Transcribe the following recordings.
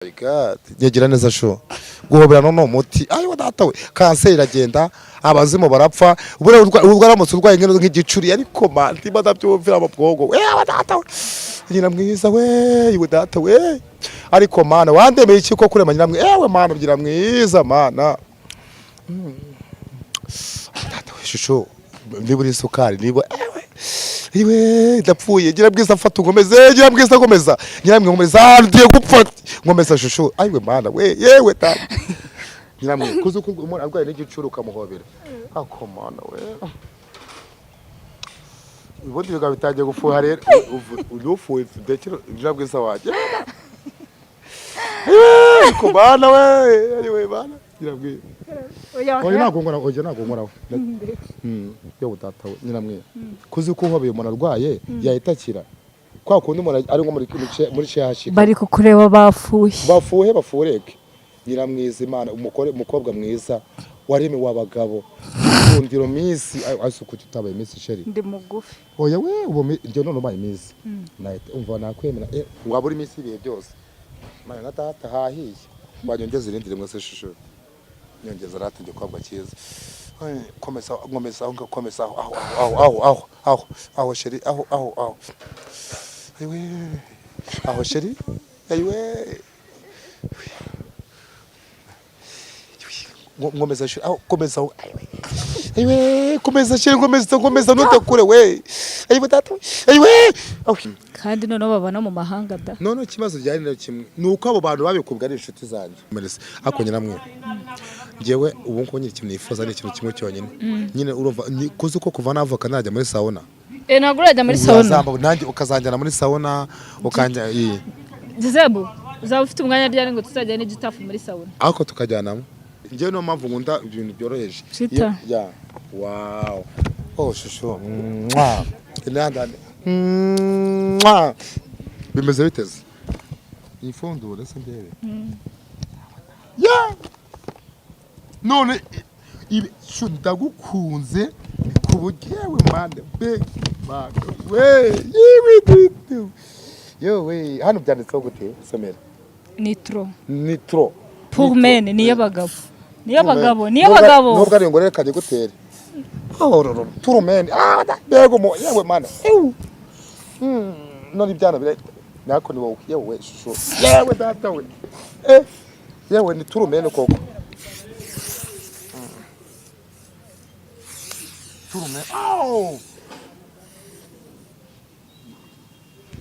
My God, nyegira neza sho, guhoberana ni umuti. Ayiwa data we, kanseri iragenda, abazimu barapfa. Buriya uramutse urwaye nk'igicuri, ariko man, ndimo ndabyumvira mu bwonko. Ewe data we, nyina mwiza we, iwe data we, ariko mana wandemeye iki ko kurema nyina mwiza? Ewe mana, ugira mwiza mana. Data we, shusho, niba uri isukari, niba ewe iwe ndapfuye. Gira bwiza, mfata unkomeze. Gira bwiza, nkomeza. Nyiramwe, nkomeza, ngiye gupfa, nkomeza shusho. Ayiwe mana we, yewe data, nyiramwe, kuzi uko umuntu arwaye n'igicuri ukamuhobera? Ako mana we, ubundi bikaba bitangiye gufuha rero. Ufuye ndekera gira bwiza wanjye. Ariko mana we, ayiwe mana, gira bwiza. Oya, ntabwo nkora, oya, ntabwo nkoraho. Yo data we, nyiramwe, kuzi ko uhobeye umuntu arwaye yahita akira, kwa kundi umuntu ari nko muri CHK. Bari kukureba, bafuye. Bafuhe, bafureke. Nyiramwiza, imana, umugore, umukobwa mwiza waremewe abagabo, igikundiro, miss. Ase kuki utabaye miss, chérie? Ndi mugufi. Oya we, ubu njye none ubaye miss nahita umva nakwemera. Waba uri miss ibihe byose. Mana na data, hahiye. Wanyongeza irindi rimwe se shusho? Nyongeza rata, igikobwa cyiza. Komeza, nkomeza aho, komeza aho, aho, aho, aho, aho, aho, aho, chérie, aho, aho, aho. Ayiwe, aho chérie, ayiwe. Nkomeza chérie, aho, komeza aho. Ayiwe, ayiwe, komeza chérie, nkomeza, nkomeza, ntutekure we. Ayiwe data we, ayiwe, aho. Kandi noneho baba no mu mahanga da. None ikibazo byari na kimwe, ni uko abo bantu babikubwa ari inshuti zanjye. Mercy, ariko nyiramwe, njyewe ubu ngubu nyine ikintu nifuza ni ikintu kimwe cyonyine nyine. Urumva kuzi ko kuva navuka najya muri sauna? Eh, ntabwo urajya muri sauna. Nanjye ukazanjyana muri sauna, ukanjya iyi. Zebu, uzaba ufite umwanya ryari ngo tuzajya n'igitafu muri sauna? Ariko tukajyanamo. Njyewe niyo mpamvu nkunda ibintu byoroheje. Chita. Ya, wow, oh shusho, mwah. Inandane. Mwah. Bimeze biteze ifundure se ndebe ya none ibi shu, ndagukunze ku buryo yewe mande be mande we yewe dudu yewe. Hano byanditseho gute? Somera. Nitro. Nitro. Pour men, ni iy'abagabo, ni iy'abagabo, ni Nubwo iy'abagabo. Nubwo ari ngo reka gutere. Oh, pour men. Ah, mbega umu yewe mana. Ew. None ibyana bire nako ni wowe, yewe shusho, yewe data we. Yewe, ni pour men koko. Pour men. Oh.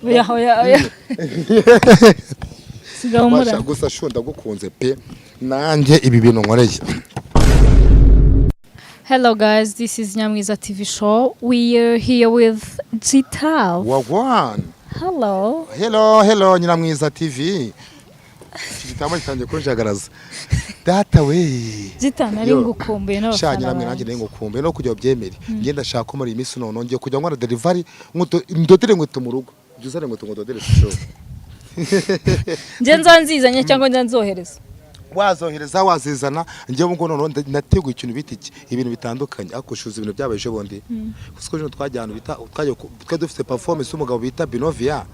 Oya, oya, oya, sigaho. Basha Mura. Gusa shu, ndagukunze pe. Nanjye ibi bintu nkoreye. Hello guys, this is Nyamwiza TV show. We are here with Gital. Wagwan. Hello. Hello, hello, Nyiramwiza TV. Iki gitabo gitangiye kunjagaraza. Data we. Gita, nari Yo. ngukumbuye Sha n'abafana nyiramwe, nanjye banjye. nari ngukumbuye no kujya ubyemere. Ngenda ndashaka ko muri iyi minsi none ngiye kujya nkora delivery, ndodere inkweto mu rugo. Jya uzana inkweto ngo ndodere, shusho. Njye nzanzizanye cyangwa njye nzohereza? Wazohereza, wazizana. Njyewe ngo noneho nateguye ikintu bita iki, ibintu bitandukanye. Ariko shuza ibintu byabaye ejo bundi. Kuko ejo twajya ahantu bita twajya twari dufite performance y'umugabo bita Binovia.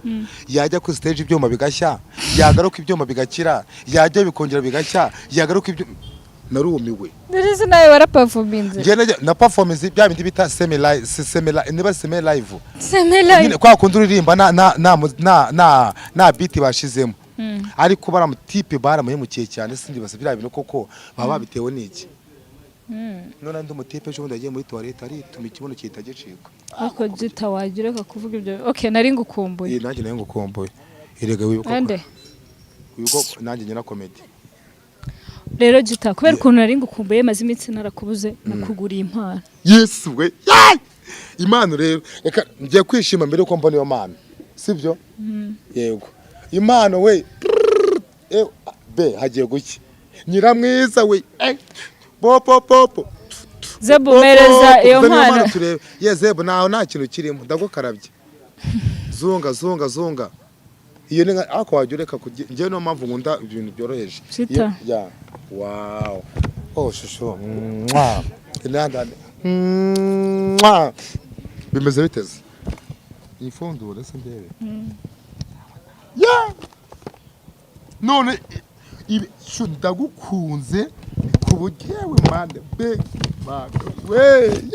Yajya kuri stage ibyuma bigashya, yagaruka ibyuma bigakira, yajya bikongera bigashya, yagaruka ibyo, narumiwe. Ndetse se nawe waraperforminze? Njye na performance bya bindi bita semi live, semi live, niba semi live. Semi live. Nyine kwa kundi uririmba na beat bashizemo, ariko baramutipe baramuhemukiye cyane. Sindi basa biriya bintu koko baba babitewe n'iki? None undi mutipe ejo bundi yagiye muri toilette arituma, ikibuno gihita gicika. Ariko Gita, wagira ureka kuvuga ibyo. Okay, nari ngukumbuye. Iyi nanjye nayo ngukumbuye erega. Wibuka ko Ande. Wibuka ko nanjye nyina comedy. Rero Gita, kubera ukuntu nari ngukumbuye, maze iminsi narakubuze, nakuguriye impano. Yesu we! Yaay! Impano rero, reka ngiye kwishima mbere yuko mbona iyo mpano, sibyo? Yego, impano we. Be hagiye gucya, nyiramwiza we. Popo popo. Zebu, mereza iyo Zana mpano. Turebe ye Zebu, naho nta kintu kirimo, ndagukarabye. Zunga, zunga, zunga. Iyo ni nka ariko wajya ureka njyewe niyo mpamvu nkunda ibintu byoroheje. Chita. Ya, wow, oh shusho, mwah. Inandane. Mwah. Bimeze biteze ifundure se ndebe ya. None ibi ndagukunze ku buryo, yewe mande be mande we,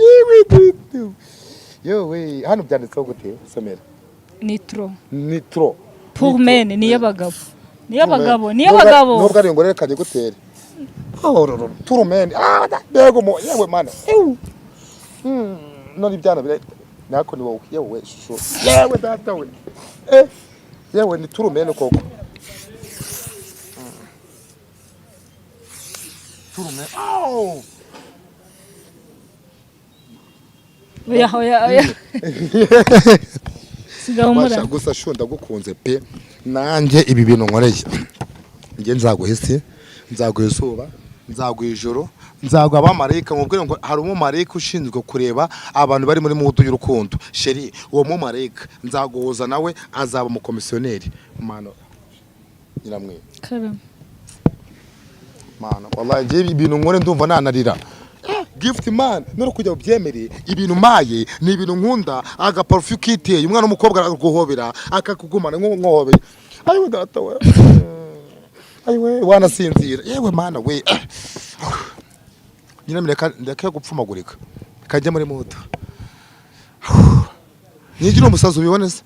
yewe dudu yewe, hano byanditseho gute? Somera. Nitro. Nitro. Pour men, ni iy'abagabo, ni iy'abagabo, ni Nubwo iy'abagabo. Nubwo ari ngo reka gutere pour men. Ah, mbega umu, yewe mana. Ew. None ibyana bire nako ni wowe, yewe shusho, yewe data we, eh yewe, ni pour men koko, pour men. Oh. Oya, oya, oya, sigahumura. Basha gusa shu, ndagukunze pe. Nanjye ibi bintu nkoreye, njye nzaguha isi, nzaguha izuba, nzaguha ijoro, nzaguha abamarayika. Mubwire ngo hari umumarayika ushinzwe kureba abantu bari muri mood y'urukundo. Chérie, uwo mumarayika nzaguhuza nawe, azaba umukomisiyoneri. Mano nyiramwe. Karame. Mana, wallahi njye ibi bintu nkore ndumva nanarira. Gift man, none kujya ubyemere, ibintu maye ni ibintu nkunda. Agaparufe ukiteye, umwana w'umukobwa araguhobera akakugumana nk'uhobeye. Ayiwe data we, ayiwe, wanasinzira. Yewe mana we, nyina, reka ndeke gupfumagurika, kajya muri mood. Nigira umusazi ubibone se?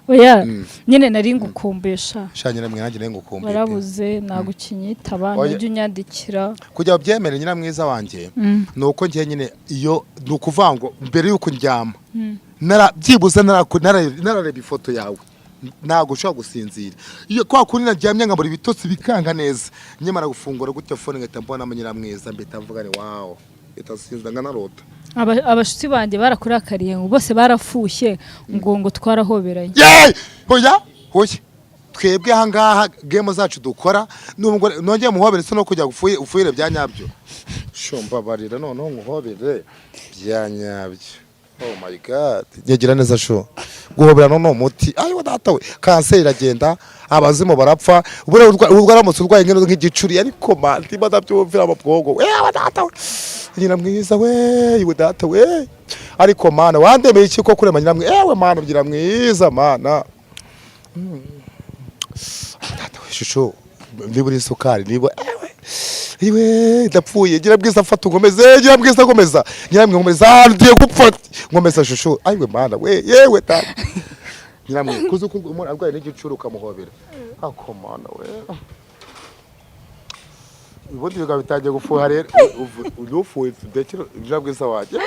Oya nyine, nari ngukumbesha. Sha nyina mwe, nanjye nari ngukumbuye pe. Warabuze, ntabwo ukinyitaba. Oya. Ntujya unyandikira. Kugira ubyemere nyina mwiza wanjye, ni uko njye nyine iyo ni ukuvuga ngo mbere y'uko ndyama byibuze narareba ifoto yawe, ntabwo ushobora gusinzira. Iyo kwa kundi naryamye nkabura ibitotsi bikanga neza, nyamara gufungura gutya phone ngahita mbonamo nyiramwiza, mpita mvuga ni wow, mpita sinzira nkanarota. Abashuti banjye barakurakariye ngo bose barafushye ngo twarahoberanye. Yeee, hoya hoya, twebwe ahangaha game zacu dukora nubwo nongeye muhobere se no kujya ufuhire bya nyabyo. Shumba barira, noneho nkuhobere bya nyabyo. Oh my God, nyegira neza sho. Guhobera no umuti. Ayiwa data we, kanseri iragenda, abazimu barapfa. Buriya uramutse urwaye nk'igicuri, ariko man, ndimo ndabyumvira mu bwonko. Ewa data we, nyina mwiza we, iwe data we, ariko mana wandemeye iki ko kurema nyina mwiza? Ewe mana, ugira mwiza mana. Data we, shusho, niba uri isukari, niba ewe iwe, ndapfuye. Gira bwiza, mfata unkomeze. Gira bwiza, nkomeza. Nyiramwe, nkomeza, ngiye gupfa, nkomeza shusho. Ayiwe mana we, yewe data, nyiramwe, kuzi uko umuntu arwaye n'igicuri ukamuhobera ako mana we, ubundi bikaba bitangiye gufuha rero. Ufuye ndekera gira bwiza wanjye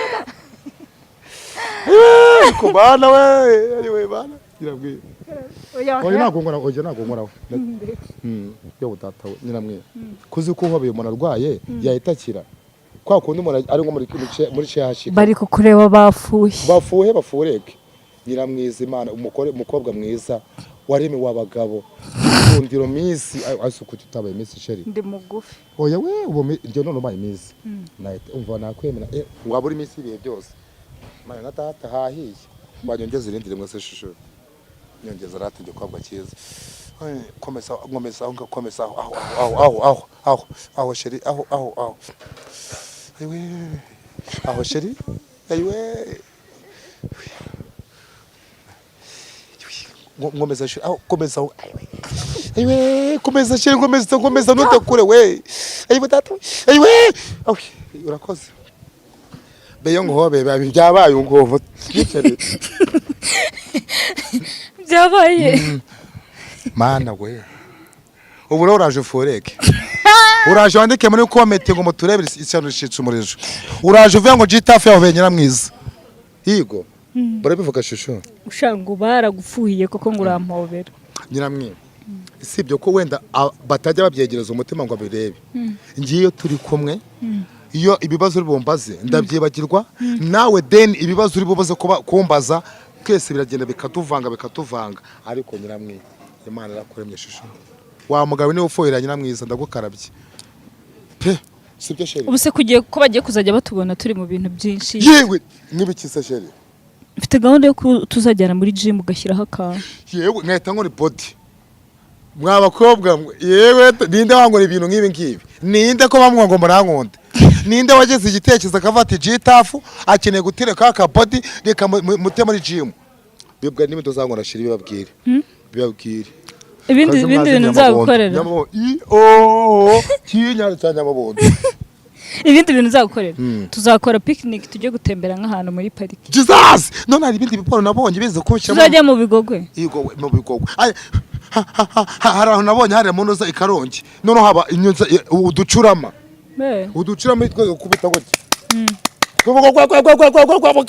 ko mana we, ayiwe mana, gira bwiza. Oya, ntabwo nkora, oya, ntabwo nkoraho. Yo data we, nyiramwe, kuzi ko uhobeye umuntu arwaye yahita akira, kwa kundi umuntu ari nko muri CHK. Bari kukureba bafushye. Bafuhe, bafureke. Nyiramwiza, imana, umukore, umukobwa mwiza waremewe abagabo, igikundiro, miss. Asuku kuki utabaye miss, chérie? Ndi mugufi. Oya we, ubu njye none ubaye miss nahita umva nakwemera, waba uri miss ibihe byose. Mana na data, hahiye, wanyongeza irindi rimwe se shusho? Nyongeza rata, igikobwa cyiza. Komeza, nkomeza aho, komeza aho, aho, aho, aho, aho, aho, aho, chérie, aho, aho, aho. Ayiwe, aho chérie, ayiwe. Nkomeza chérie, aho, komeza aho. Ayiwe, ayiwe, komeza chérie, nkomeza, nkomeza, ntutekure we. Ayiwe data, ayiwe. Awe, urakoze. Beyo nguhobe byabaye nguhobo. Yicare. Byabaye. Mana we, ubu rero uraje ufureke, uraje wandike muri comment ngo muturebere ishyano rishitse umuriro, uraje uvuye ngo Gitafu yawe nyiramwiza higo barabivuga shusho. Ushaka ngo baragufuhiye koko ngo urampobera. Nyiramwiza, sibyo ko wenda batajya babyegereza umutima ngo babirebe. Ngiyo turi kumwe, iyo ibibazo uri bumbaze ndabyibagirwa, nawe then ibibazo uri bubaze kuba kumbaza, twese biragenda bikatuvanga, bikatuvanga. Ariko nyiramwiza, Imana irakuremye shusho. Wa mugabo niwe ufuhira nyiramwiza, ndagukarabye pe, sibyo chérie? Ubu se kugiye ko bagiye kuzajya batubona turi mu bintu byinshi. Yewe, n'ibiki se chérie? Mfite gahunda yo ko tuzajyana muri gym ugashyiraho akantu. Yewe, nkahita nkora body. Mwa bakobwa mwe, yewe, ninde wankora ibintu nk'ibi ngibi? Ninde ko bamwe ngo murankunda? Ninde wagize igitekerezo akavuga ati Gitafu akeneye gutereka aka body, reka mute muri gym? Bibwa n'ibintu uzankora chérie, bibabwire, bibabwire. Ibindi Kazi ibindi mwazi bintu Nyamabondo. nzagukorera. Nyamabondo. I o kinyana cya Nyamabondo. Ibindi bintu nzagukorera, tuzakora picnic, tujye gutembera nk'ahantu muri pariki. Jesus, none hari ibindi biporo nabonye bize kubishyiramo. Tuzajya mu Bigogwe. Yego, mu Bigogwe. Ay, hari ahantu nabonye hariya mu ntuza i Karongi, noneho haba inyuza uducurama. Uducurama twese gukubita gutya,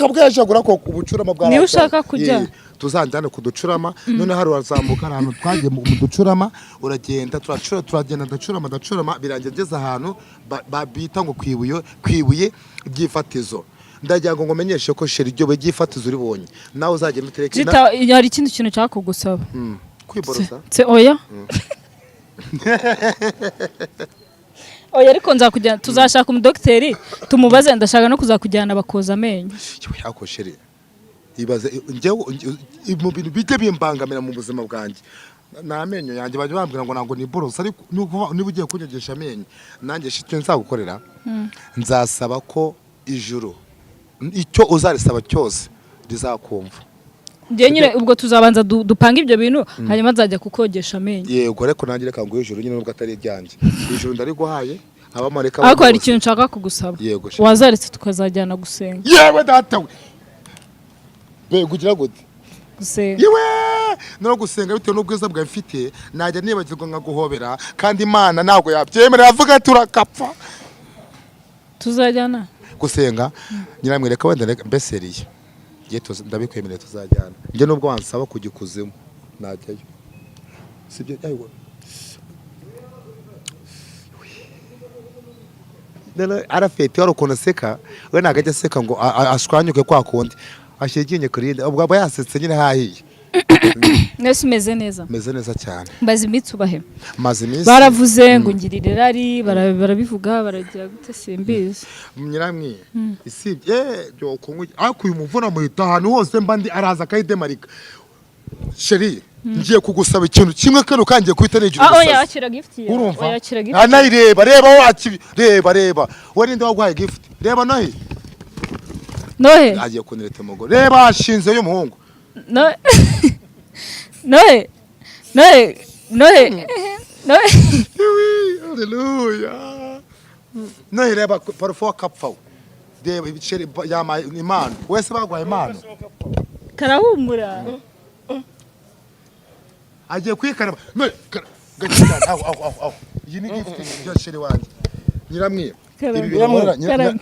bwejagura ko ubucurama bwa Niba ushaka kujya. Tuzanjyane ku ducurama. None hari urazamuka, hari ahantu twagiye mu ducurama, uragenda turacura, turagenda, ndacurama, ndacurama, birangira ngeze ahantu bita ngo kwibuye, kwibuye ry'ifatizo. Ndagira ngo ngumenyeshe ko chéri, iryo buye ry'ifatizo uribonye nawe uzagenda utereke. Jita, hari ikindi kintu cyakugusaba. Kwiborosa? Se oya, oya, ariko nzakujyana, tuzashaka umudogiteri tumubaze, ndashaka no kuzakujyana bakoza amenyo. Yewe, ako chéri, ibaze njyewe mu bintu bijya bimbangamira mu buzima bwanjye ni amenyo yanjye. Bajya bambwira ngo ntabwo niborosa, ariko niba ugiye kunyogesha amenyo nanjye shit, icyo nzagukorera, nzasaba ko ijuru icyo uzarisaba cyose rizakumva. Njye nyine ubwo tuzabanza dupange ibyo bintu, hanyuma nzajya kukogesha amenyo. Yego, ariko nanjye reka nguhe ijuru nyine, nubwo atari iryanjye, ijuru ndariguhaye, abamarayika Ariko hari bose. ikintu nshaka kugusaba. Yego, chéri. Wazaretse tukazajyana gusenga. Yewe data we, mbega ugira gute? Gusenga. Yewe, no gusenga, bitewe n'ubwiza bwawe mfite najya nibagirwa nkaguhobera, kandi Imana ntabwo yabyemera, yavuga ati urakapfa. Tuzajyana. Gusenga, nyiramwereka wenda mbeseriye. Ngiye ndabikwemereye, tuzajyana. Njye nubwo wansaba kujya ikuzimu najyayo, sibyo? Ayiwa. Rero arafete wari ukuntu aseka, we ntabwo ajya aseka ngo ashwanyuke kwa kundi ashyira iryinyo ku rindi, ubwo aba yasetse nyine hahiye. Mwese umeze neza? Meze neza cyane. Mbaze iminsi ubahe. Maze iminsi. Baravuze ngo ngirira irari, barabivuga, baragira gute, simbizi. Nyiramwe, isibye byo kunywa, ariko uyu muvuna muhita ahantu hose mba ndi araza akayidemarika. Chéri, ngiye kugusaba ikintu kimwe, kano kangiye guhita nigira Ah, oya. umusazi. Akira gift yawe. Urumva? Oya, akira gift. Ah, nayireba, reba wakibi, reba, reba we, ninde waguhaye gift? Reba Nohe. Nohe. Agiye kunireta umugore, reba ashinze y'umuhungu. Nohe, Nohe, Nohe, Nohe, Nohe. Iwi, haleluya. Nohe, reba parufe wakapfa we, reba ibiceri yamaye impano wese, baguhaye impano. Karahumura. Agiye kwikaraba none gake cyane, aho aho aho aho, iyi ni gift ya chéri wanjye nyiramwiye. Karame. Ibi bintu nkora Karame.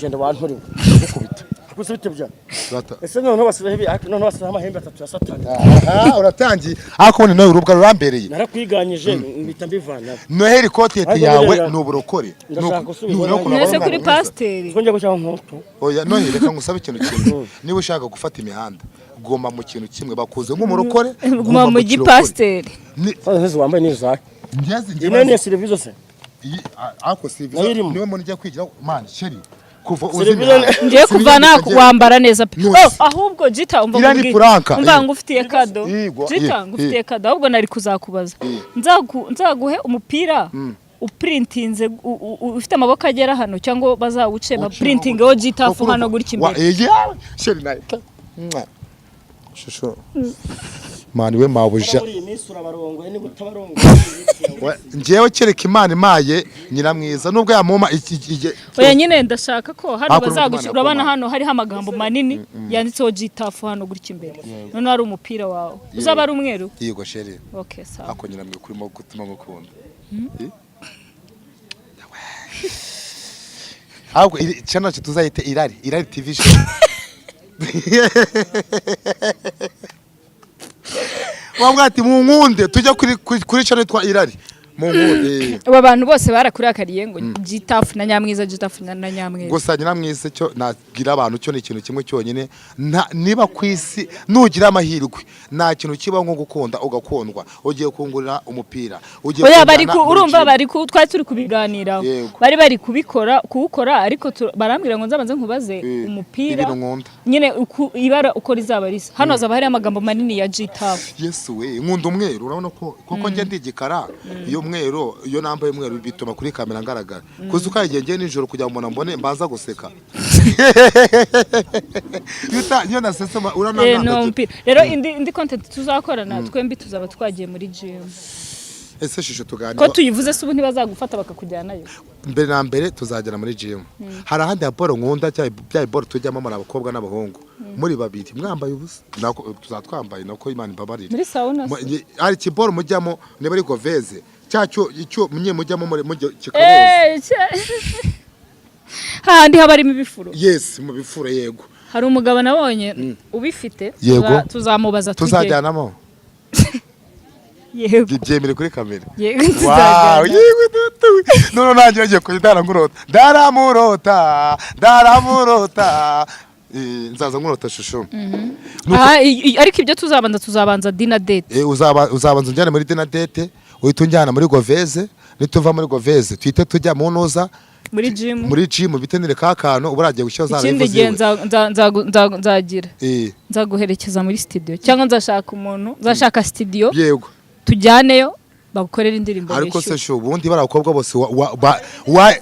Genda wanturiwe. Ndagukubita. Gusa bite bya Rata. ese noneho basizeho ibi, ariko noneho basizeho amahembe atatu ya Satani. Aha uratangiye, ariko ubundi nawe urubwa rurambereye. Narakwiganyije mpita mbivana. Noheli koteti Ariko yawe buriya ni uburokore. ndashaka gusubira Ni ukuntu Mwese abona kuri umwana mwiza. pasiteri. Twongeye gushyiraho nkoto. Oya Noheli, reka ngusabe ikintu kimwe: niba ushaka gufata imihanda, guma mu kintu kimwe bakuze nk'umurokore. Guma mu kirokore. gipasiteri. Sasa wambaye n'izahe? Ngeze Iyi njye nayo ni iya serivisi se? Ariko si Nayo irimo. niwe muntu ujya kwigira man chéri kuva uzi Serivisi imihanda. Ngiye kuva wambara neza pe. None Oh, ahubwo Jita, umva Iriya ni nkubwire. prank. Umva, Eh. ngufitiye kado. Yego, Jita, eh, ngufitiye eh. kado, ahubwo nari kuzakubaza. Nzaguhe umupira uprintinze ufite amaboko agera hano, cyangwa bazawuce baprintingeho Jitafu hano gutya imbere. Yewe chéri, nawe Mwah. Shusho man we mabuja. Muri iyi minsi urabarongoye, niba utabarongoye. Njyewe kereka Imana imaye nyiramwiza nubwo yamuma iki Oya nyine, ndashaka ko hano Hakuno bazaguca, Imana urabona yakoma. hano hariho amagambo manini yanditseho Jitafu hano gutya imbere, noneho hari umupira wawe uzaba ari umweru. Yego chéri. Okay, sawa. Ako nyiramwe kurimo gutuma ngukunda. Eh? Ahubwo channel cyo tuzayite Irari, Irari TV show. Wabwa ati munkunde tujya kuri channel twa Irari, munkunde. Aba bantu bose barakurakariye ngo Jitafu na Nyamwiza, Jitafu na Nyamwiza. Gusa nyiramwiza, cyo nagira abantu cyo ni ikintu kimwe cyonyine. Niba ku isi nugira amahirwe, nta kintu kibaho nko gukunda ugakundwa. Ugiye kungurira umupira, ugiye Oya, bari kunjyana ku muri urumva gym. bari ku twari turi kubiganiraho. Yego. Bari bari kubikora, kuwukora, ariko barambwira ngo nzabanze nkubaze umupira Ibintu nkunda. nyine ibara uko rizaba risa, hano hazaba hariho amagambo manini ya Jitafu. Yesu we, nkunda umweru, urabona ko koko njya ndi igikara. Iyo mweru, iyo nambaye umweru bituma kuri kamera ngaragara kuko ukayigiye ngiye nijoro kugira ngo umuntu ambone mbanza guseka. Iyo nasetse Eh, ni uranankandagira. umupira. Rero indi content tuzakorana, twembi tuzaba twagiye muri gym. Ese shusho, Ko tuganira tuyivuze se, ubu ntibazagufata bakakujyanayo? Mbere na mbere tuzagera muri gym. Hari ahandi ha boro nkunda, cya boro tujyamo muri abakobwa n'abahungu, muri babiri mwambaye ubusa. Nako tuzaba twambaye, nako Imana imbabarire. Muri sauna se? Hari ikiboro mujyamo, niba ari goveze cyacyo icyo mwe mujyamo muri mujya kikaboza. Eh, hahandi haba harimo ibifuro. Yes, mu bifuro, yego. Hari umugabo nabonye ubifite. Yego. Tuzamubaza tujye. Tuzajyanamo. Yego. Byemere kuri kamera. Yego, Wow, tuzajyana. Yewe dutuwe. None nanjye nagiye kujya ndaramurota. Ndaramurota, ndaramurota. Nzaza nkurota, shusho. Ah, ariko ibyo tuzabanza dinner date. Uzabanza unjyane muri dinner date, uhita unjyana muri goveze, nituva muri goveze tuhite tujya mu ntuza Muri gym. Muri gym bitenire ka kantu uba uragiye gushyira za Ikindi live gihe ziwe. Nzagira nzaguherekeza muri studio, cyangwa nzashaka umuntu, nzashaka studio tujyaneyo bagukorera indirimbo Ariko se wishyura. shu, ubundi bari abakobwa bose wa wa ba- wa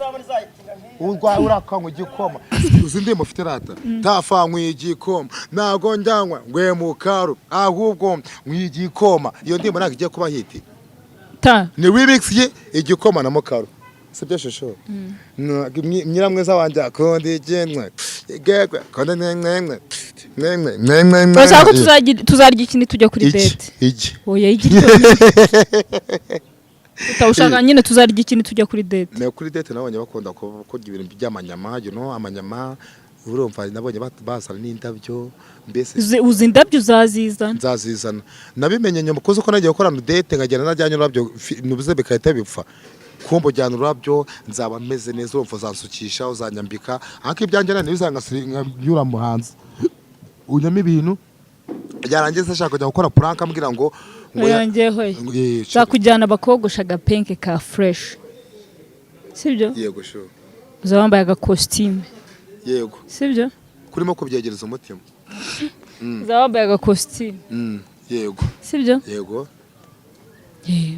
urwaye urakanywa igikoma, uzi indirimbo ufite rata tafanywa igikoma, ntago njyanywa ngwe mu karo, ahubwo nywa igikoma. Iyo ndirimbo ntabwo igiye kuba hit? Ta. Ni remix ye, igikoma na mukaro, sibyo shusho? Nyiramwiza wanjye akunda igenwe igegwe akunda mwe mwe mwe mwe mwe mwe mwe. Urashaka ko tuzarya ikindi tujya kuri Iki date? Iki. Oya, igi utawushaka nyine, tuzarya ikindi tujya kuri date. Na kuri date nabonye bakunda kurya ibintu by'amanyama, amanyama, urumva nabonye bazana n'indabyo mbese. Uzi indabyo uzazizana. Nzazizana. Nabimenye nyuma kuko uko nagiye gukorana date nkagenda najyanye ururabyo, nubuze bigahita bipfa. Kumva ujyana ururabyo nzaba meze neza, urumva uzansukisha, uzanyambika, ariko ibyanjye nani bizanganyura mu hanze unyamo ibintu byarangiza ashaka kujya gukora prank ambwira ngo Yongeyeho. Ngo Nzakujyana bakogosha agapenke ka fresh, sibyo? Yego sure. Uzaba wambaye agakositime. Yego. Sibyo? Kurimo kubyegereza umutima. Uzaba wambaye agakositime. Yego. Sibyo? Yego.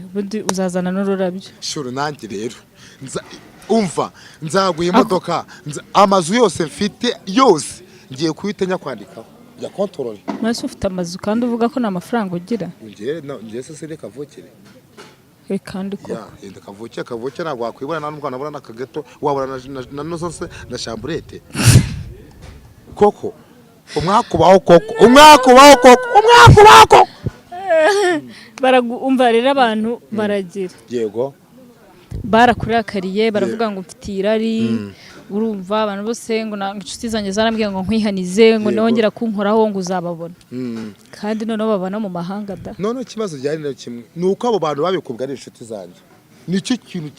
Ubundi uzazana n'ururabyo. Sure, nanjye rero umva, nzaguha imodoka, amazu yose mfite yose ngiye kuhita nyakwandikaho ya control. Mwese ufite amazu kandi uvuga ko nta mafaranga ugira? Ngiye ngiye se sire kavukire. Kandi koko. Ya yenda kavukire, kavukire ntabwo wakwibura, nta n'ubwo wanabura n'akageto wabura na nozo se na chambrette koko. Umwakubaho koko, umwakubaho koko, umwakubaho koko. Umva rero, abantu baragira barakurakariye, baravuga ngo mfitiye irari. Urumva abantu bose ngo inshuti zanjye zarambwiye ngo nkwihanize, ngo nongera kunkoraho ngo uzababona. Kandi noneho baba no mu mahanga da. None ikibazo gihari na kimwe ni uko abo bantu babikubwa ari inshuti zanjye. Nicyo kintu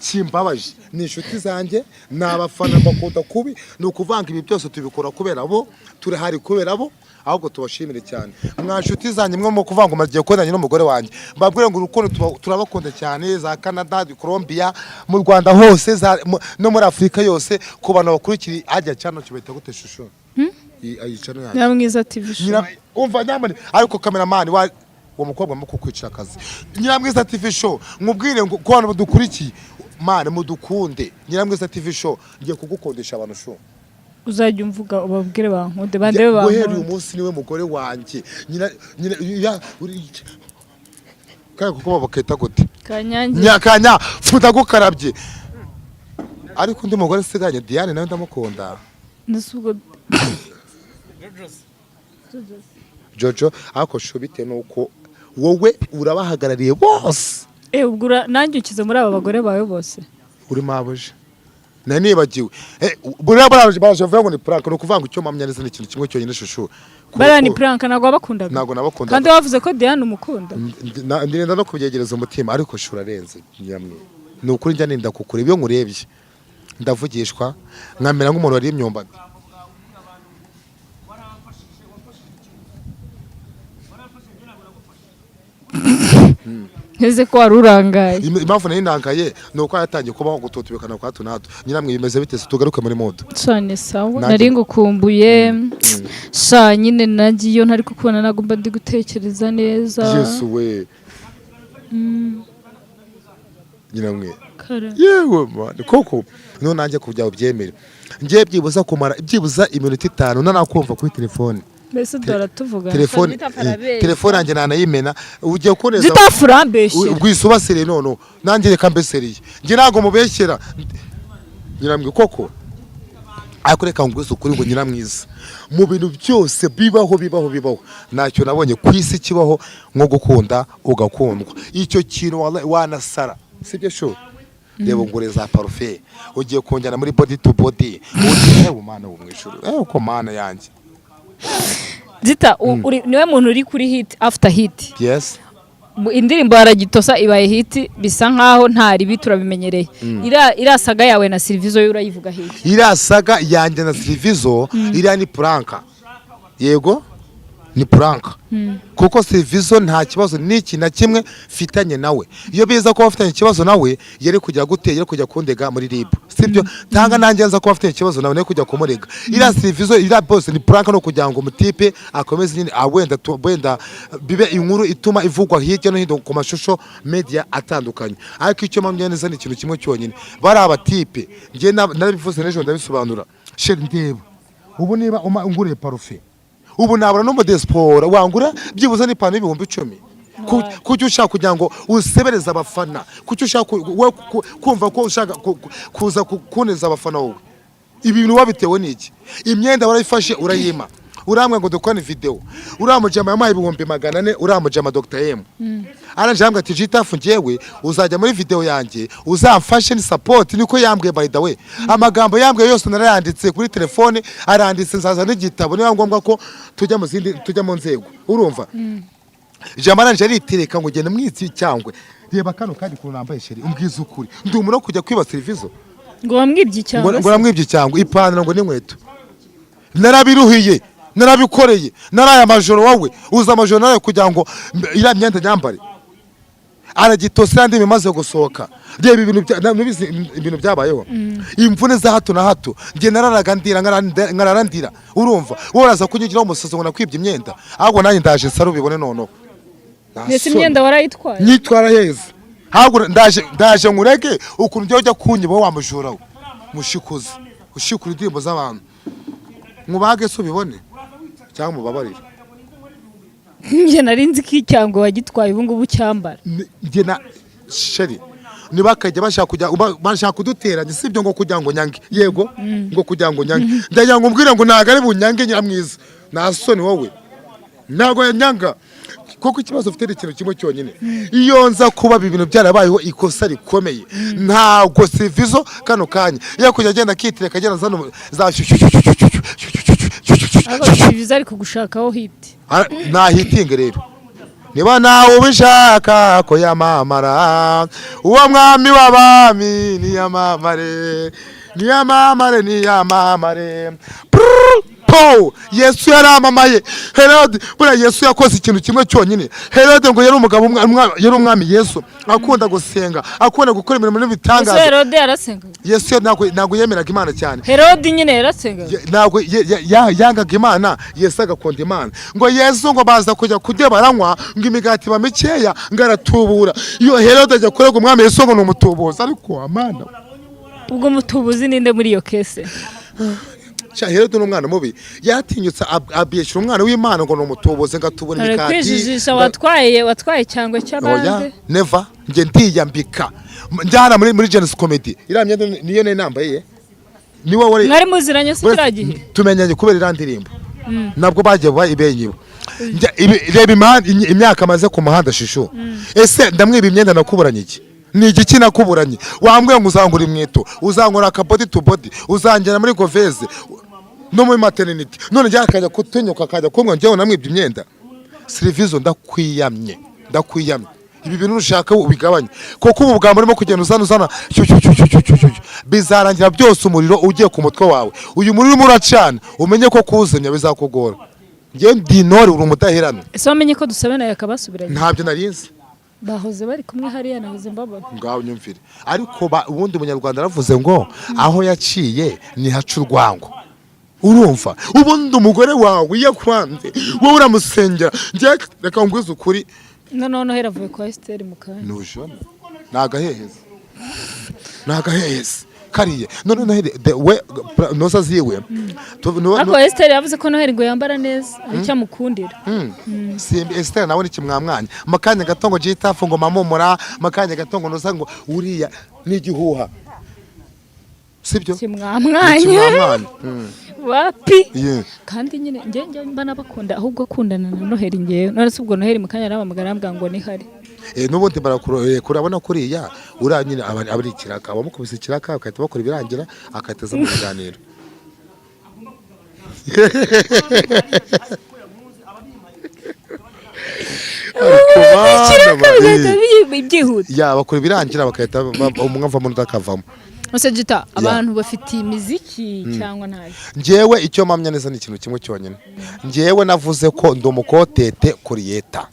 kimbabaje. Ni inshuti zanjye, ni abafana bakunda kubi. Ni ukuvanga ibi byose tubikora kubera bo, turahari kubera bo. Ahubwo tubashimire cyane, mwa nshuti zanjye mwe mu kuvuga ngo mugiye kubonanye n'umugore wanjye. Mbabwire ngo urukundo turabakunda cyane, za Canada, Colombia, mu Rwanda hose, no muri Afurika yose, ku bantu bakurikira ajya cyane. Kibahita gute shusho? Iyi channel yacu? Nyiramwiza TV Show. Umva nyamani, ariko kameramani wa uwo mukobwa mu kukwicira akazi. Nyiramwiza TV Show, nkubwire ngo ku bantu badukurikiye, mane mudukunde. Nyiramwiza TV Show, ngiye kugukundisha abantu show. Uzajya umvuga ubabwire bankunde, bandebe. Guhera uyu Bankunde. munsi niwe mugore wanjye. Nyina ya kandi kuko bakita gute? Kanyange. Nyakanya ndagukarabye, ariko undi mugore usiganye Diane nawe ndamukunda. Ndetse ubwo Jojo, ariko sho bitewe nuko wowe urabahagarariye bose. Ubwo nanjye ukize muri aba bagore bawe bose. Uri mabuja, nari nibagiwe. Buriya baraje baraje bavuga ngo ni prank. Ni ukuvuga ngo icyo mpamya neza ni ikintu kimwe cyonyine, shushu. Bariya ni prank, ntabwo wabakundaga. Ntabwo nabakundaga. Kandi wavuze ko Diane umukunda. Ndirinda no kubyegereza umutima, ariko shura arenze nyamwe. Ni ukuri njya ninda kukureba, iyo nkurebye ndavugishwa nkamera nk'umuntu wariye imyumbati. Nteze ko wari urangaye. Impamvu nari ndangaye ni uko yatangiye kubaho gututubikana kwa hato na hato. Nyiramwe, bimeze bite se? Tugaruke muri mood. Cyane, sawa. Nanjye- Nari ngukumbuye sha. Nyine nanjye iyo ntari kukubona ntabwo mba ndi gutekereza neza. Yesu we! Nyiramwe. Kara. Yewe man, koko none nanjye kujya ubyemere, ngiye byibuza kumara byibuza iminota 5 nanakumva kuri telefone. Mbese dore tuvuga. Telefone telefone yanjye nanayimena, ugiye kuneza. Zitafurambeshye. Ubwisubasire none nanjye reka mbeseriye, njye ntabwo mubeshyera nyiramwe koko. Ariko reka ngwize ukuri ngo nyiramwiza, mu bintu byose bibaho bibaho bibaho, ntacyo nabonye ku isi kibaho nko gukunda ugakundwa. Icyo kintu wallahi wanasara, sibyo sho? Reba ngure za parufe, ugiye kunjyana muri body to body, ugiye mana wo mu ijuru, uko mana yanjye. Zita, niwe muntu uri kuri hit after hit. Yes. Indirimbo Aragitosa ibaye hit, bisa nkaho nta ribi, turabimenyereye. Iriya saga yawe na Silvizo yo urayivuga hit? Iriya saga yanjye na Silvizo, iriya ni prank. Yego, ni prank, kuko Silvizo nta kibazo n'iki na kimwe mfitanye nawe. Iyo biza kuba afitanye ikibazo nawe, yari kujya gute? Yari kujya kundega muri RIB, sibyo? Tanga nanjye nza kuba afitanye ikibazo nawe, nari kujya kumurega. Iriya Silvizo, iriya bose ni prank, no kugira ngo umutipe akomeze nyine, wenda wenda bibe inkuru ituma ivugwa hirya no hino ku mashusho media atandukanye. Ariko icyo mpamya neza ni ikintu kimwe cyonyine: bari abatipe, njye narabivuze n'ejo ndabisobanura. Chérie, ndeba ubu, niba unguriye parufe ubu, nabura n'umudesipora wangura byibuze n'ipantaro y'10,000. Kuki ushaka kugira ngo usebereze abafana? Kuki ushaka kumva ko ushaka kuza kuneza abafana? Wowe ibi bintu wabitewe n'iki? Imyenda warayifashe urayima, urambwira ngo dukorane video. Uriya mujama yamuhaye 400,000, uriya mujama Dr M arangije arambwira ati: "Jitafu, njyewe uzajya muri video yanjye uzamfashe, ni support." Niko yambwiye. By the way, amagambo yambwiye yose narayanditse kuri telefone, aranditse, nzaza n'igitabo niba ngombwa ko tujya mu zindi, tujya mu nzego. Urumva, jama arangije aritereka ngo genda mwitsi cyangwe. Reba kano kandi ukuntu nambaye. Chérie, umbwiza ukuri, ndi umuntu wo kujya kwiba Silvizo? Ngo wamwibye cyangwa? Ngo namwibye cyangwa ipantaro ngo n'inkweto? Narabiruhiye, narabikoreye, naraye amajoro. Wowe uza amajoro naraye kugira ngo iriya myenda nyambare. Aragitose, iriya ndimi imaze gusohoka. Reba ibintu nubizi ibintu byabayeho, imvune za hato na hato. Njye nararaga ndira, nkarara ndira. Urumva wowe uraza kunyigiraho umusazi ngo nakwibye imyenda? Ahubwo nanjye ndaje nsare ubibone noneho. Nta Mbese soni. imyenda warayitwaye? Nyitwara heza. Ahubwo ndaje, ndaje nkurege ukuntu ujya kunyiba wa mujura we, mushikuzi ushikura indirimbo z'abantu. Nkubage se ubibone cyangwa mubabarire? Njye nari nzi ko icyango wagitwaye, ubu ngubu cyambara. Njye na chérie ntibakajya bashaka kujya bashaka kuduteranya, sibyo? Ngo kugira ngo nyange, yego, ngo kugira ngo nyange. Ndagira ngo mbwire ngo ntabwo ari bunyange nyiramwiza. Nta soni wowe, ntabwo yanyanga, kuko ikibazo ufite ni ikintu kimwe cyonyine. Iyo nza kuba ibi bintu byarabayeho ikosa rikomeye, ntabwo Sivizo kano kanya iyo kujya agenda akitireka agenda azana za Ariko Silvizo ari kugushakaho hit. Nahitinge rero niba nawe ubishaka ko yamamara. Uwo mwami w'abami niyamamare, niyamamare, niyamamare. Prrr, po Yesu yaramamaye. Herode, buriya Yesu yakoze ikintu kimwe cyonyine. Herode ngo yari umugabo yari umwami. Yesu akunda gusenga, akunda gukora imirimo Ese n'ibitangaza. Herode yarasengaga? Yesu ntabwo yemeraga Imana cyane. Herode nyine yarasengaga? Ntabwo yangaga Imana, Yesu agakunda Imana. Ngo Yesu ngo baza kujya kurya, baranywa, ngo imigati iba mikeya, ngo aratubura. Iyo Herode ajya kurega umwami Yesu ngo ni umutubuzi. Ariko amana! Ubwo mutubuzi ninde muri iyo case? Sha, Herode ni umwana mubi, yatinyutse abeshyura umwana w'Imana ngo ni umutubuzi, ngo atubura Ari imigati. kwijijisha. Watwaye cyangwa Oya. cy'abandi? Never. Njye ndiyambika, njyana muri Genesis Comedy. Iriya myenda niyo nari nambaye ye. Niwe wari Mwari muziranye se kiriya gihe? Tumenyanye kubera iriya ndirimbo, nabwo bagiye ibenyiba. Reba imyaka amaze ku muhanda shishu. Ese ndamwiba imyenda nakuburanye iki? Ni igiki nakuburanye? Wambwiye ngo uzangura inkweto, uzangura akabody to body, uzangera muri goveze no muri maternity, none njye akajya kutunyuka, akajya kumbwira njyewe namwibye imyenda. Silvizo, ndakwiyamye, ndakwiyamye. Ibi bintu ushaka ubigabanye, kuko ubu bwambo urimo kugenda uzana uzana cyu, cyu, cyu, cyu, cyu, cyu, cyu, bizarangira byose umuriro ugiye ku mutwe wawe. Uyu muriro urimo uracana, umenye ko kuwuzimya bizakugora. Njye ndi intore, uri umudaheranwa. Ese wamenye ko dusabe nawe akabasubiranye? Ntabyo narinzi. Bahoze bari kumwe hariya, nahoze mbabona. Ngaho nyumvire. Ariko ubundi umunyarwanda aravuze ngo aho yaciye ntihaca urwango. Urumva, ubundi umugore wawe iyo akwanze, wowe uramusengera. Njye reka ngwize ukuri. Noneho noheli avuye kwa Esiteri mu kanya. Nujona ni agaheheza. Nagahehesi kariye none Noheli we noza ziwe. Ariko Esther yavuze ko Noheli ngo yambara neza, aricyo amukundira. Simbi Esther nawe ni kimwamwanya mu kanya gato ngo jitafu ngo mamumura, mu kanya gato ngo noza ngo uriya ni igihuha, sibyo? Kimwamwanya. Kimwamwanya. Wapi. Yeah. Kandi nyine njye mba nabakunda, ahubwo akundana na Noheli ngewe. None se ubwo Noheli mu kanya arampamagara arambwira ngo nihari. N'ubundi barakura, urabona kuriya uriya nyine aba ari ikiraka, abamukubise ikiraka bagahita bakora ibirangira, agahita aza mu biganiro. Ariko bana ikiraka bigahita byihuta. Ya, bakora ibirangira bagahita umwe avamo undi akavamo. Ese Gita, abantu bafitiye imiziki cyangwa ntayo? Njyewe icyo mpamya neza ni ikintu kimwe cyonyine. Njyewe navuze ko ndi umucontent creator.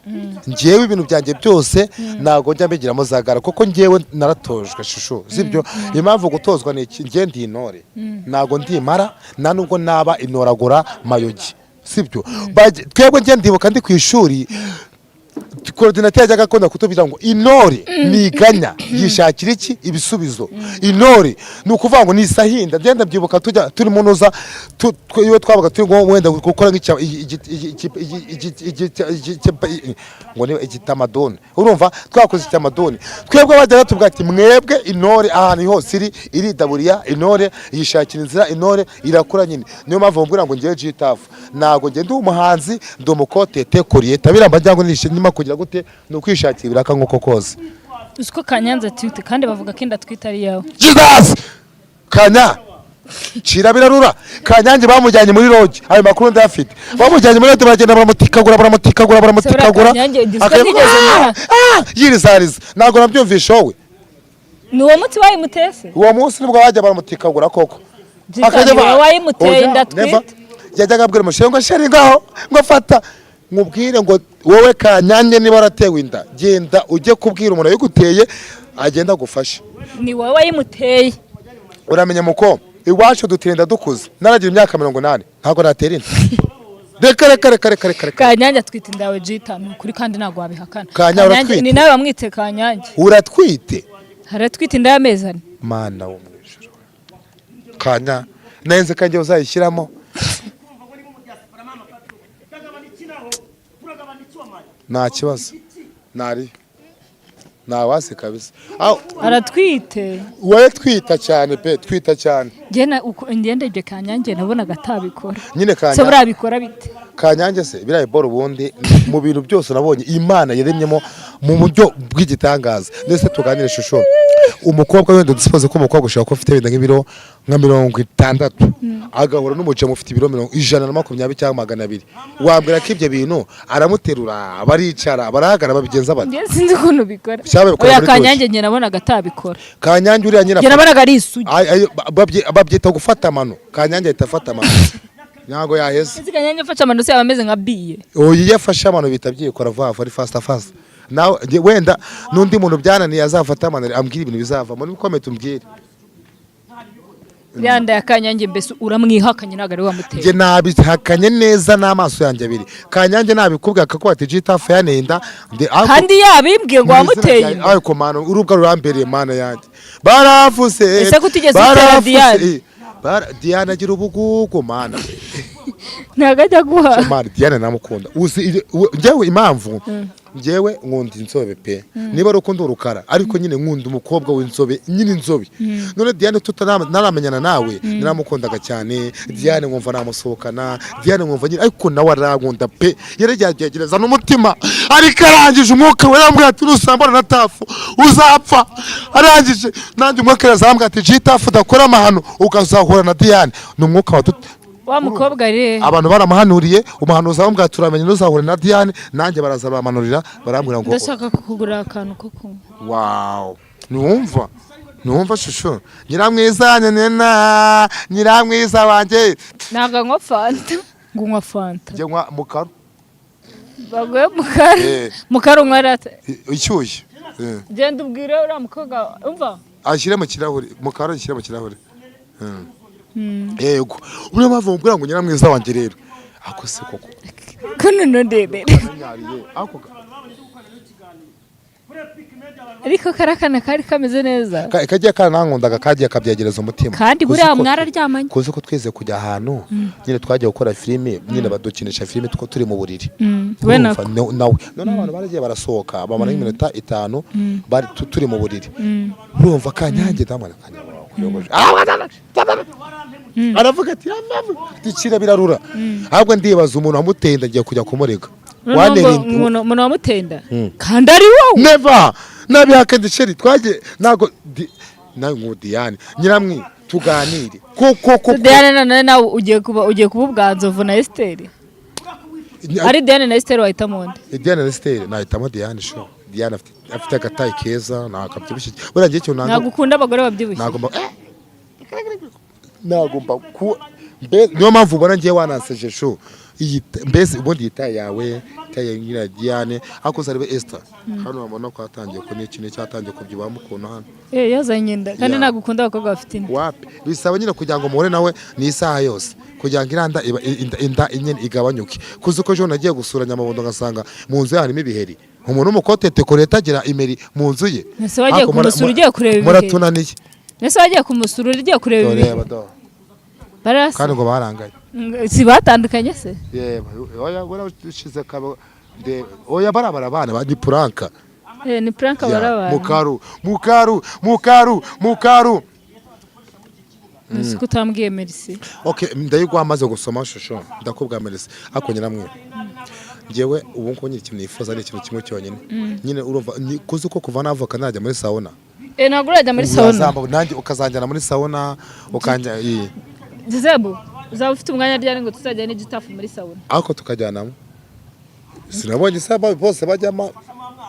Njyewe ibintu byanjye byose ntabwo njya mbigiramo zagara, kuko njyewe naratojwe, shushu, sibyo? Impamvu gutozwa ni iki? Njye ndi intore, ntabwo ndi impara, nta nubwo naba intoragura mayogi, sibyo? Twebwe njye ndibuka ndi ku ishuri, coordinateur yajyaga akunda kutubwira ngo intore ntiganya, yishakira iki? Ibisubizo. Intore ni ukuvuga ngo ni isahinda. Ngenda byibuka tujya turi mu nuza iyo twabaga turi nko wenda gukora nk'icya ngo ni igitamaduni, urumva twakoze icyamaduni, twebwe bajyaga batubwira ati mwebwe intore ahantu hose iri iridaburiya, intore yishakira inzira, intore irakura nyine. Niyo mpamvu bambwira ngo ngewe G-Taff ntabwo njye ndi umuhanzi, ndi umucontent creator. Biramba cyangwa nishima kugira gute? Ni ukwishakira ibiraka nk'uko kose. Uzi ko Kanyanza atwite, kandi bavuga ko inda atwite ari iyawe? Jesus! Kanya cira birarura. Kanyange bamujyanye muri lodge, ayo makuru ndayafite. Bamujyanye muri lodge, baragenda baramutikagura, baramutikagura, baramutikagura. Kanyange nzi ko ntigeze Ah! Ah! Yirizariza, ntabwo nabyumvisha wowe. Ni uwo muti wayimutese? Uwo munsi nibwo bajya baramutikagura koko. Gita, Akajya ni wowe wayimuteye Oya, inda atwite? never. Yajyaga abwira umushinga ngo chéri, ngaho ngo fata nkubwire ngo wowe Kanyange niba waratewe inda, genda ujye kubwira umuntu wayiguteye agenda agufashe. Ni wowe wayimuteye. Uramenya muko iwacu dutera dukuze. Naragira imyaka 80 ntabwo natera inda. Reka reka reka reka reka reka. Kanyange atwite inda yawe, Gita, ni ukuri, kandi ntabwo wabihakana. Kanya, uratwite? Ni nawe wamwite Kanyange. Uratwite? Haratwite inda y'amezi 4. Mana wo mu ijuru, Kanya nenze kanjye uzayishyiramo. Nta kibazo, ntari ntawasi kabisa. Aho, Aratwite. Wowe twita cyane pe, twita cyane. Njye njye ndebye Kanyange nabonaga atabikora. Nyine Se Kanya buriya abikora bite? Kanyange se biriya boro, ubundi mu bintu byose nabonye Imana yaremyemo mu buryo bw'igitangaza. Ndetse tuganire, ishusho umukobwa wenda dusipoze ko umukobwa ushobora kuba ufite wenda nk'ibiro nka 60, agahura n'umujama ufite ibiro 120 cyangwa 200, wambwira ko ibyo bintu aramuterura, baricara, barahagara, babigenza bate? Njye sinzi ukuntu bikora. Cyaba bikora Oya, muri Kanyange njye nabonaga atabikora. Kanyange uriya nyine Njye nabonaga ari isugi. Babyita gufata amano. Kanyange ahita afata amano, ntabwo yaheze. Ese Kanyange afashe amano se yaba ameze nka biye? Oya, iyo afashe amano bihita byikora vuba vuba, ari faster faster. Nawe wenda n'undi muntu byananiye azafata amano ambwira ibintu bizavamo. Ni ukomeye umbwire. Iriya nda ya Kanyange mbese uramwihakanye, ntabwo ari we wamuteye? Njye nabihakanye neza n'amaso yanjye abiri. Kanyange nabikubwira akakuba ati G-Taff yanenda Kandi yabimbwiye ngo wamuteye inda. Ariko mana, urubwa rurambereye, mana yanjye, baravuze. Ese ko utigeze utera Baravuze, Diane? Diane agira ubugugu, mana. Ntabwo ajya guha. Mana, Diane namukunda. Uzi njyewe impamvu njyewe nkunda inzobe pe, niba ari uko ndi urukara, ariko nyine nkunda umukobwa w'inzobe nyine, inzobe. None Diane tutaramenyana nawe naramukundaga cyane. Diane nkumva namusohokana, Diane nkumva nyine, ariko nawe arankunda pe. Yarageragereza n'umutima, ariko arangije umwuka we yarambwira ati nusambana na Tafu uzapfa. Arangije nanjye umwuka arazambwira ati G-Taff udakora amahano ukazahura na Diane. Ni umwuka wa Wa mukobwa rero. Abantu baramuhanuriye, umuhanuzi aramubwira ati turamenye ntuzahura na Diane. Nanjye baraza bamanurira, barambwira ngo Ndashaka kukugurira akantu ko kunywa. Wow, ntiwumva, ntiwumva shusho, nyiramwiza nena, nyiramwiza wanjye. Ntabwo nywa fanta, ngo unywa fanta? Njye nywa mukaru. Baguhe mukaru? Eh. Mukaru unywa rata? Ishyushye. Genda ubwire uriya mukobwa, umva. Ashyire mu kirahuri, mukaru ashyire mu kirahuri. Yego, niyo mpamvu mubwira ngo nyiramwiza wanjye rero ako se koko. Ko noneho ndebere. Nyariye ako Ariko karakana kari kameze neza. Kagiye karanankundaga, kagiye kabyegereza umutima. Kandi Uzi buriya ko mwararyamanye. Kuzi ko twize kujya ahantu nyine, twagiye gukora filime nyine, badukinisha filime two turi mu buriri. We Urumva, nako. Nawe noneho abantu baragiye barasohoka, bamara nk'iminota 5 bari turi mu buriri. Urumva Kanyange ndamwana Kanyange aravuga ati "Dicira birarura." Ahubwo ndibaza umuntu wamuteye, ndagiye kujya kumurega. Noneho Wantera ngo umuntu wamutenda kandi ari wowe. Never nabihaka ndiceri twagiye ntago nawe nku Diane nyiramwi tuganire ko Diane none nawe ugiye kuba ubwa Nzovu na Esther. Ari Diane na Esther, wahitamo nde? Diane na Esther, nahitamo Diane. Sho Diane afite agatayi keza, ntabwo abyibushye. Buriya ngiye ikintu nanga Ntabwo ukunda abagore babyibushye. Ntabwo mba nagomba ku niyo mpamvu ubona ngiye wananseje sho. Iyi mbese ubundi iyi taille yawe, taille ya nyira Diane, ariko uzarebe Esther hano, wabona ko hatangiye ko n'ikintu cyatangiye kubyibamo ukuntu hano. Eh, yazanye inda kandi Yeah. ntabwo ukunda abakobwa bafite inda. Wapi, bisaba nyine kugira ngo muhure nawe ni isaha yose kugira ngo iranda iba inda nyine igabanyuke. Kuzi ko ejo nagiye gusura Nyamabondo ngasanga mu nzu ye harimo ibiheri? Umuntu w'umukotete kure atagira imeri mu nzu ye. Ese wagiye Ariko kumusura ugiye kureba ibiheri? Muratunaniye. Ese wagiye kumusura ugiye kureba Dore ibiheri? reba do. Barasa. Kandi ngo baranganye. Si batandukanye se? Yeba, oya, bora ushize kabo oya, barabara abana ni prank. Eh, ni prank. Ya, Barabana. Mukaru, mukaru, mukaru, mukaru. Ese ko utambwiye merci? Okay, ndayiguha amaze gusoma shusho, ndakubwa merci. Ariko nyiramwe, njyewe ubu ngubu nyine ikintu nifuza ni ikintu kimwe cyonyine nyine. Urumva kuzi ko kuva navuka najya muri sauna. Eh, ntabwo urajya muri sauna. Nanjye ukazanjyana muri sauna, ukanja iyi. Zebu, uzaba ufite umwanya ryari ngo tuzajya n'igitafu muri sauna? Ariko tukajyanamo, sinabonye isaba bose bajyamo.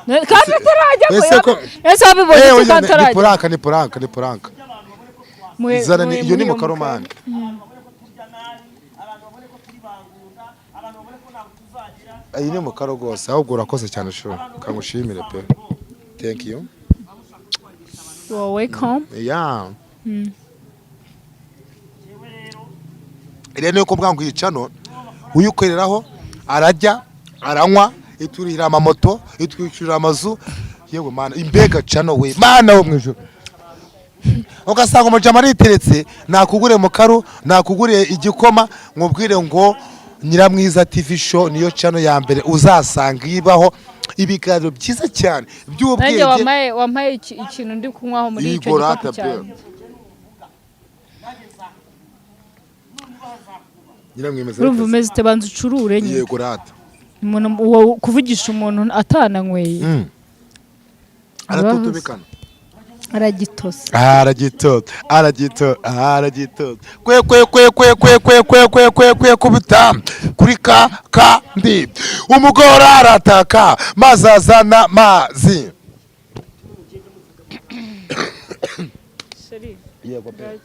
Kandi utarajyamo. Ese ko Ese wabibonye Eh, iki oya, kandi ni utarajya? prank, ni prank, ni prank. Zana iyo ni Muri mukarumani. Iyi ni mukaro rwose. Ahubwo urakoze cyane shu, kangushimire pe, thank you. You are welcome. Yeah. Rero niyo kuvuga ngo iyi channel uyikoreraho arajya aranywa, iturihira amamoto, itwishyurira amazu. Yewe mana, imbega channel we, mana wo mu ijuru! Ugasanga umujama ariteretse, nakugure mukaru, nakugure igikoma, nkubwire ngo Nyiramwiza TV Show niyo channel ya mbere uzasanga ibaho ibiganiro byiza cyane Nanjye by'ubwenge. wampaye ikintu ndi kunywaho muri icyo Yego, gikapu rata pe. cyanjye. Nyiramwemeza. Urumva umeze ute? Banza ucurure nyine. Yego rata. Umuntu uwo kuvugisha umuntu atananyweye. Aratutubikana. Aragitosa. Aragitoza, aragitoza, aragitoza, kwe kwe kwe kwe kwe kwe kwe kwe kwe kwe, kubita kuri ka kandi umugore arataka maze azana amazi. Yego pe.